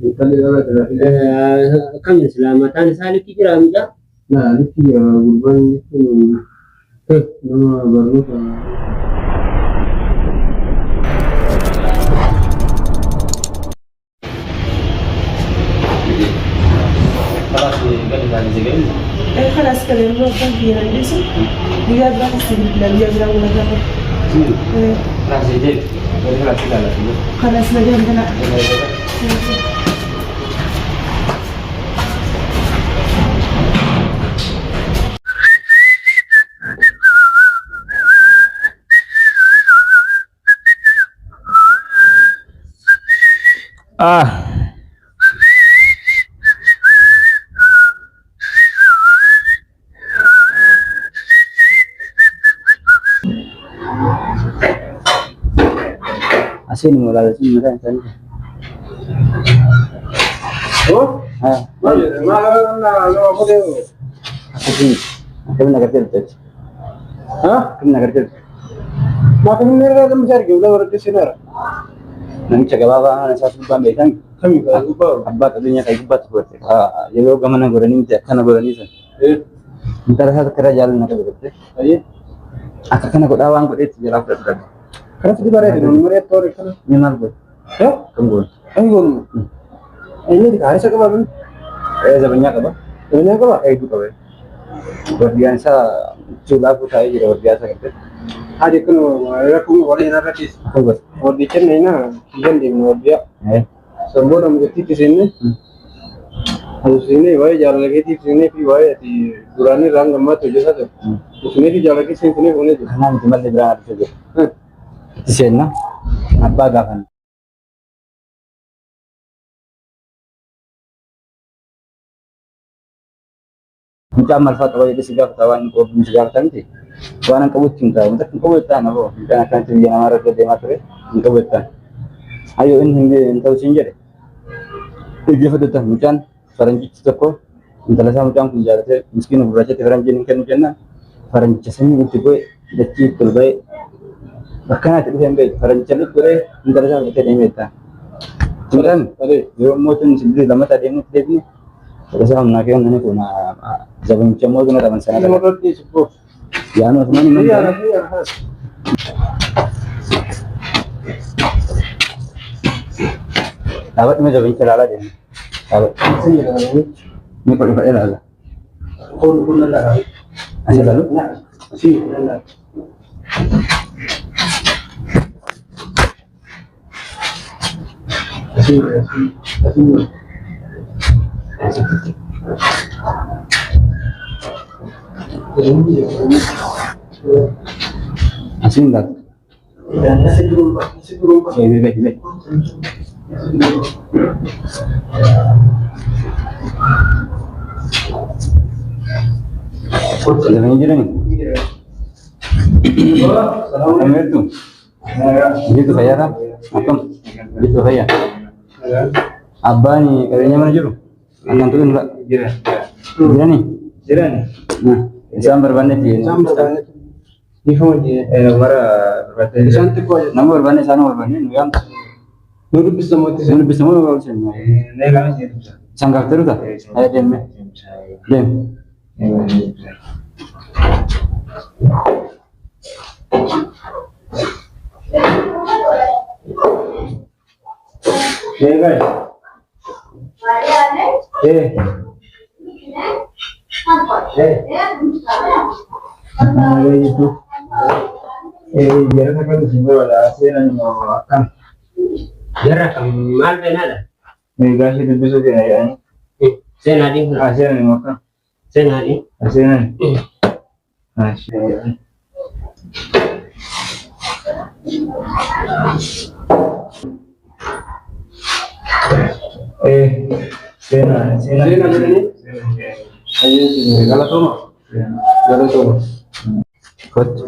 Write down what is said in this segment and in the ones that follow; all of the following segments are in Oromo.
Intalli dhala dhala. Akkam silaa mataan isaa likki jira mucaa? Laa likki jira gurbaan jechuun nama barnoota. خلاص قال لي زين. خلاص كده ربنا يهندسه guyyaa biraa kasii bilbila guyyaa biraa wal agarra. خلاص زين قال لي لا لا. خلاص nagaan galaa. Ah. Asiin mul'ata sun mataan isaanii. Oh, Ah, maal maal nama fuudhee? akkasiin akkamiin agartee dhufte? Ha? Akkamiin agartee dhufte? Maa kan inni irraa gammacha arge ulaa baradhee seenaara. Namicha gabaabaa haala isaa gubbaan beekan Kami kan gubbaa? Abbaa qabeenyaa kan gubbaatti fudhate. Yeroo gamana godhanii miti akkana godhanii san. Intala isaa takka irraa jaalala qabe gartee. Ayyee. Akka kana godhaa waan godheetti jalaa fudhatu dhabe. Kanas di bareeda nuyi marii toore kana. Inni maal godhe? Eh? Kam godhe? Kami goonu. Inni kaarisa qaba bin. Zabanyaa qaba. Zabanyaa qaba? Hedduu qaba. Wardiyaan isaa cuulaafuu taa'ee jira wardiyaa isaa gartee. Haadi kun rakkoo warri hin irra keessa. Akkam godhe? Wardicha neena kiyyan deemna wardiyaa. Sanboota mukattiitti seenne. Asusine waa'ee jaalala keetiif seennee fi waa'ee ati duraanii irraa hanga ammaatti hojjetaa jiru. Isinee fi jaalala keessa seensinee fuunee jiru. Kanaa miti malli biraan dhufee jira. Itti seenna abbaa gaafanna. Mucaan malfaa qaba jedhee si gaafata waan hin qabu si gaafata miti. Waan hin qabutti hin taa'u. Mucaan hin qabu jettaan aboo. Mucaan akkanatti biyya namaa irra deemaa ture hin qabu jettaan. Ayyoo inni hin ta'u siin jedhe. Dhaggeeffatu jettaan mucaan faranjichi tokko intala isaa mucaan kun jaalatee miskiina gurraachatti faranjiin hin kennu jennaan faranjicha sanyii itti bu'e dachii itti ol ba'e bakka kanatti dhufee hin beeku faranjicha itti godhee intala isaa fudhatee deemee jettaan. Mucaan yeroo mootiin sibiilii lammataa deemnutti deebine Isa humnaa kee humna kun zabanicha immoo tuna qaban sana Nama irratti sibboo. Yaanu asumaan hin Xiyyaara xiyyaara. Dhaabadhu mee zabanicha ilaalaa deemu. Dhaabadhu. Xiyyaara. Ni qodhi fadhee ilaala. Kun kun lallaa. As ilaalu. Si lallaa. Asii asii asii. Asiin ilaalu. Asii durumba. Beek beek beek. Zabanii jiranii? Akkam jirtu? Jirtu fayyaadha? Akkam? Jirtu fayyaa? Abbaan qabeenya mana jiru? Akkan tuqin dura. Jira. Jiranii? Jirani. Isaan barbaannetti. Isaan barbaannetti. Ifuma jee. Mara Isaan xiqqoo jedhu. Nama barbaanne isaan barbaanne nu yaamtu. Nu dubbisa mootti. Nu dubbisa moo nu barbaanne? Isaan gaafatee ruta? Hayya deemme. Deem. Eh, guys. Eh. Eh. Maal jirtu? Jara kan isin barbaada seenan immoo akkam? Jarra kam maal feenaadha? Gaashii dubbisuu feena jedhanii. Seenaadhiin kun. Seenan immoo akkam? Seenaadhiin. Seenan. Seenaa seenaa. Seenaa jedhanii? Ayyee galatooma. Galatooma. Kottu.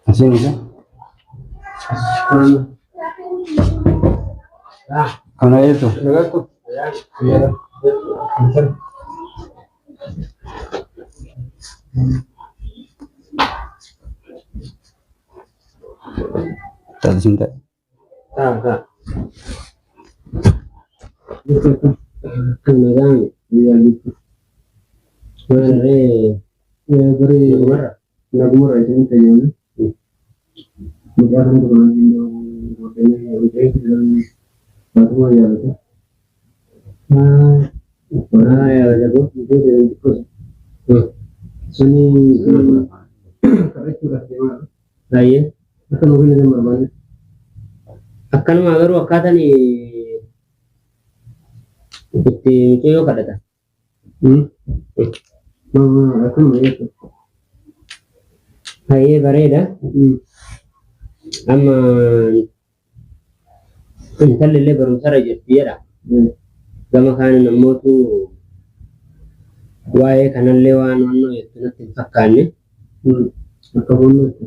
Asiin isa. Kana eetu. Nagaatu. Fayyaadha. Taasisin ta'e. Taa taa. Kan nagaan maal ree Bari nagumara isin tajaajila. Mucaa kan tokko nagin baatuma jaalata. Yaa jago. Suni kadhachuudhaaf deemaa Baay'ee. akka nu kennan barbaanne. Akkanuma garuu akkaataan itti mucayyoo kadhata. Akkanuma jechuudha. Baay'ee bareeda. Amma intalli illee barumsarra jirti jedha. Gama kaaniin ammootu waa'ee kanallee waan wannoo jettu natti hin fakkaanne. Akka boonnootti.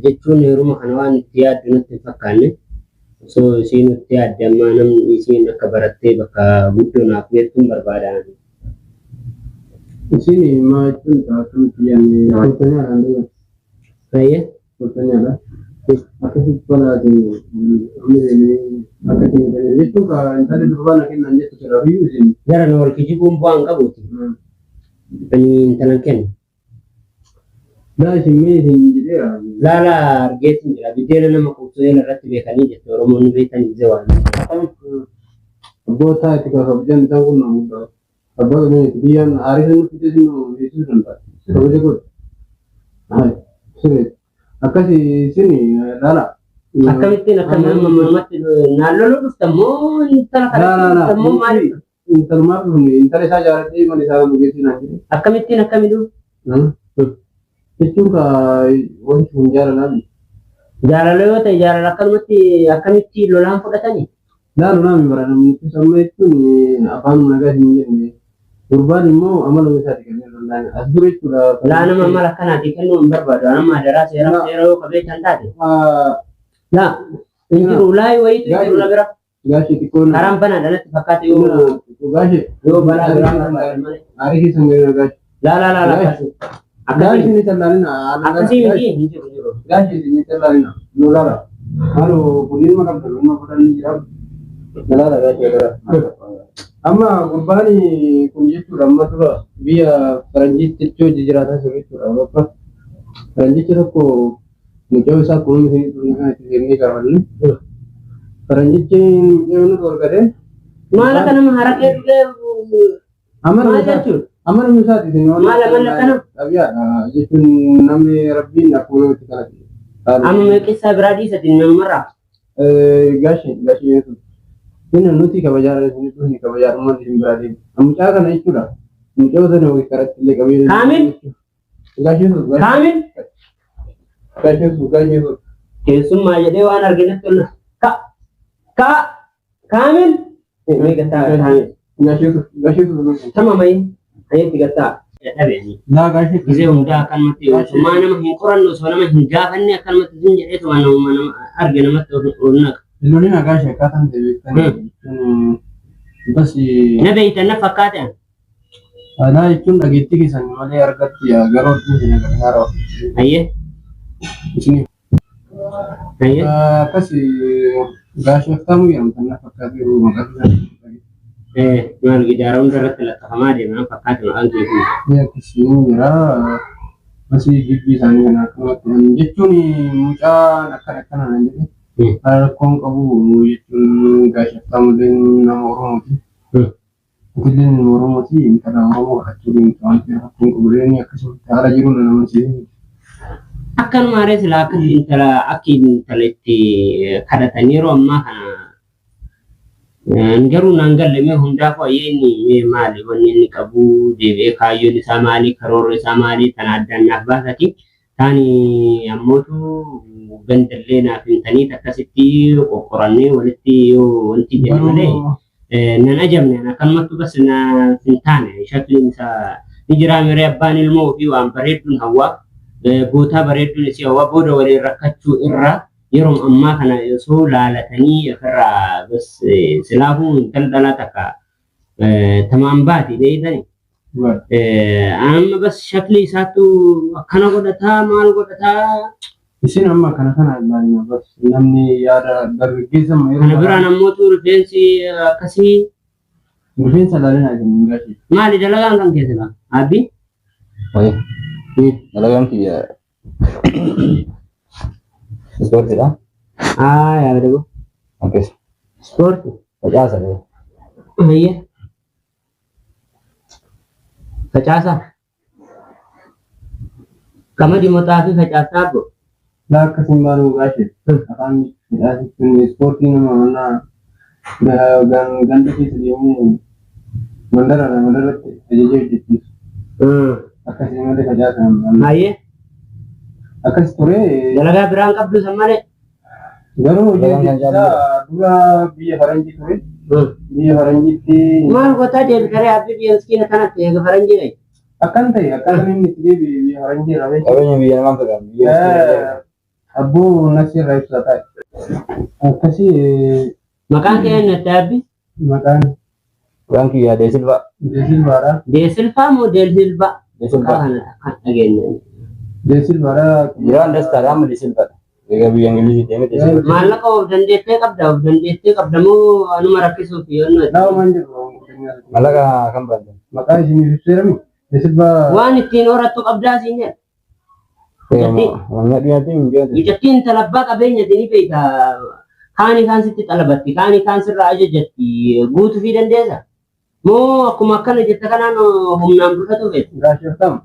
Jechuun yeruma kana waan itti yaaddu natti hin fakkaanne. Osoo isiin itti yaadde ammaa namni isiin akka barattee bakka guddoo naaf geettuun barbaada. Isin maa jechuun akkamitti yaadne tolfaniidhaan dura Baay'ee. tolfaniidha. Akkasitti balaatiin amma deemee akka kennan jechuun intalli durbaa na kennan jettu sirraa isin. Gara na wal kijibuun bu'aa hin qabuuti. Ani intalan kennu. Daa isin mee isin jedheera. Laala argeetiin jira. Biddeena nama quubsuu eela irratti beekanii jette Oromoonni beektan ije waan. Abboota itti kaafabjan isaan kun nama guddaa. Abbaa keenya itti biyyaan aarii sana fidee isin beeksisuu danda'a. Kabaja godhu. Hai siree akkasi isin laala. Akkamittiin akka nama namatti naan loluu dhuftan moo intala Laa laa kana laa. dhuftan moo maaliif? Intalumaaf dhufne intala isaa jaalatee mana isaa bugeessi naan jedhe. Akkamittiin akkamii dhufu? Jechuun ka wanti kun jaalalaa miti. Jaalala yoo ta'e jaalala akkanumatti akkamitti lolaan fudhatanii? Laalu naami bara namni amma jechuun afaan nagaa hin jenne. Gurbaan immoo amala isaati kan inni danda'an. As dura jechuudha. Laa nama amala akkanaatii kennuu hin barbaadu. Nama adaraa seera seera yoo qabeessan taate. Laa hin jiru laayi wayiitu hin jiru na bira. Gaashii xiqqoon. Karaan banaadha natti fakkaate yoo Gaashii. yoo balaa biraa barbaadan malee. Aarii keessan gadi gaashii. Laa laa laa laa akkasii. Akkasii Gaashii ni tallaalina. akkasii miti hin jiru jiru. Gaashii ni tallaalina. Nu laala. Haaloo kunneen maqaan kan nama fudhanii jira. Na laala gaashii gara. Amma gurbaan kun jechuudha amma dura biyya faranjiitti jechuun hojii jiraataa jiru jechuudha. Bakka faranjichi tokko mucaa isaa kunuun isin kan itti seennee gaafanne. Faranjichi mucaa nu dorgate. Maal akka nama haraqee dhugee Amma maal jechuudha? Amma namni isaati isin Maal amala akkana? Xabiyaadha jechuun namni rabbiin akkuma namatti kadhate. Amma meeqessaa biraa dhiisatiin namarraa. Gaashii gaashii jechuun. Inni nuti kabajaadha isin dhufni kabajaadhummaan isin biraa deemu. Mucaa kana jechuudha. Mucaa sana wayii karatti illee qabee. Kaamil? Gaashii sun Kaamil gaashii sun gaashii sun. keessummaa jedhee waan arginetti ol ka ka kaamil mee gattaa kaamil Gaashii sun gaashii sun. tamamai ayetti gattaa dhabeeni. Laa gaashii. Gisee hundaa akkanumatti osoo nama hin qoranne osoo nama hin gaafanne akkanumatti isin jedhee tuma nama nama arge namatti ol naqa. Lolina gaashii akkaataan ta'e beektanii. Bas Na beeytan na fakkaate an. Alaa jechuun dhageettii keessan malee argatti garuu dhufni isin gargaara. Ayyee Isin ayyee akkas gaashii haftamu jedhamu kan na fakkaatu yeroo maqaa isaa. Maal gidaara hunda irratti laxafamaa deema na fakkaate maqaan kee kun. Akkasii ni jira. Asii gibbii isaanii kana akkanumatti jechuun mucaan akkana akkana naan jedhe. Haala rakkoon qabu jechuun gaashii haftamu nama Oromooti. Itilleen nama Oromooti intala Oromoo kadhachuu deemtu waan ta'eef rakkoon qabu illee akkasumatti haala jiruun nama seenu. Akkanuma aree silaa akka intala akki intala itti kadhatan yeroo ammaa kana garuu naan galle mee hundaafuu ayyee inni mee maali wanni inni qabu deebi'ee kaayyoon isaa maali karoorri isaa maali tana addaan naaf baasati taani ammootu gandallee naaf himtanii akkasitti qoqqorannee walitti yoo wanti jedhe malee nan ajabne akkanumattu bas naaf hin taane shakliin isaa ni jiraa miree abbaan ilmoo ofii waan bareedduun hawwaa bootaa bareedduun isii hawwaa booda waliin rakkachuu irra yeroo ammaa kana osoo laalatanii ofirraa bas silaafuu intala dhalaa takka tamaan baati beeytani. Amma bas shakli isaattu akkana godhataa maal godhataa Isin amma kana kana ilaalina bas namni yaada dargaggeessa amma yeroo Kana biraan ammootu rifeensi akkasii rifeensa ilaalina isin hin gashi. Maali dalagaan kan keessa laa? Abbi? Wayii. Dalagaan kiyya ispoortiidha. Haa yaa dago. Akkas. Ispoortii. Facaasa ta'e. Hayyee. Facaasaa. Qamadii moo xaafii facaasaa abbo? Laa akkasiin baanuu gaashe afaan midhaasichuun ispoortii nama mannaa ganda keessa deemee mandara mandaratti ajajee hojjechiisu. Akkasii malee facaasa nama. Hayyee. Akkas ture. Dalagaa biraan qabdu san malee. Garuu hojii Dalagaan kan hojjechiisaa dura biyya faranjii ture. Biyya faranjiitti Maal gootaa deebitaree abbi biyya miskiina kanatti eega faranjii dhayi. Akkan ta'e akkan inni itti deebi'e biyya faranjii irraa beeku. Qabeenya biyya namaan fedhan. Biyya miskiina. Abboo nasi irraa ibsaa taa'e. Akkasii. Maqaan kee eenyutti abbi? Maqaan Maqaan kiyya Deesilfaa. Deesilfaadha. Deesilfaa moo Deelsilfaa? Deesilfaa. Maqaa kana kan dhageenye. Deesilfaadha. Jiraan Dastaadha amma Deesilfaadha. Egaa biyya Ingilizii deemee Deesilfaa. Maallaqa of dandeettee qabda of dandeettee qabda moo anuma rakkisuuf yoonnoo Naa waan jedhu. Maallaqa kan baadde. Maqaa isiniif ibseerami. Deesilfaa. Waan ittiin horattu qabdaa siin jedha. Waan dhiyaate hin jiru. Mucattiin intala abbaa qabeenyati ni beekta. Kaani kaan sitti xalabatti, kaani kaan sirraa ajajatti guutuu fi dandeessa. Moo akkuma akkana jette kanaan humnaan bulfatu feete. Gaasheftam.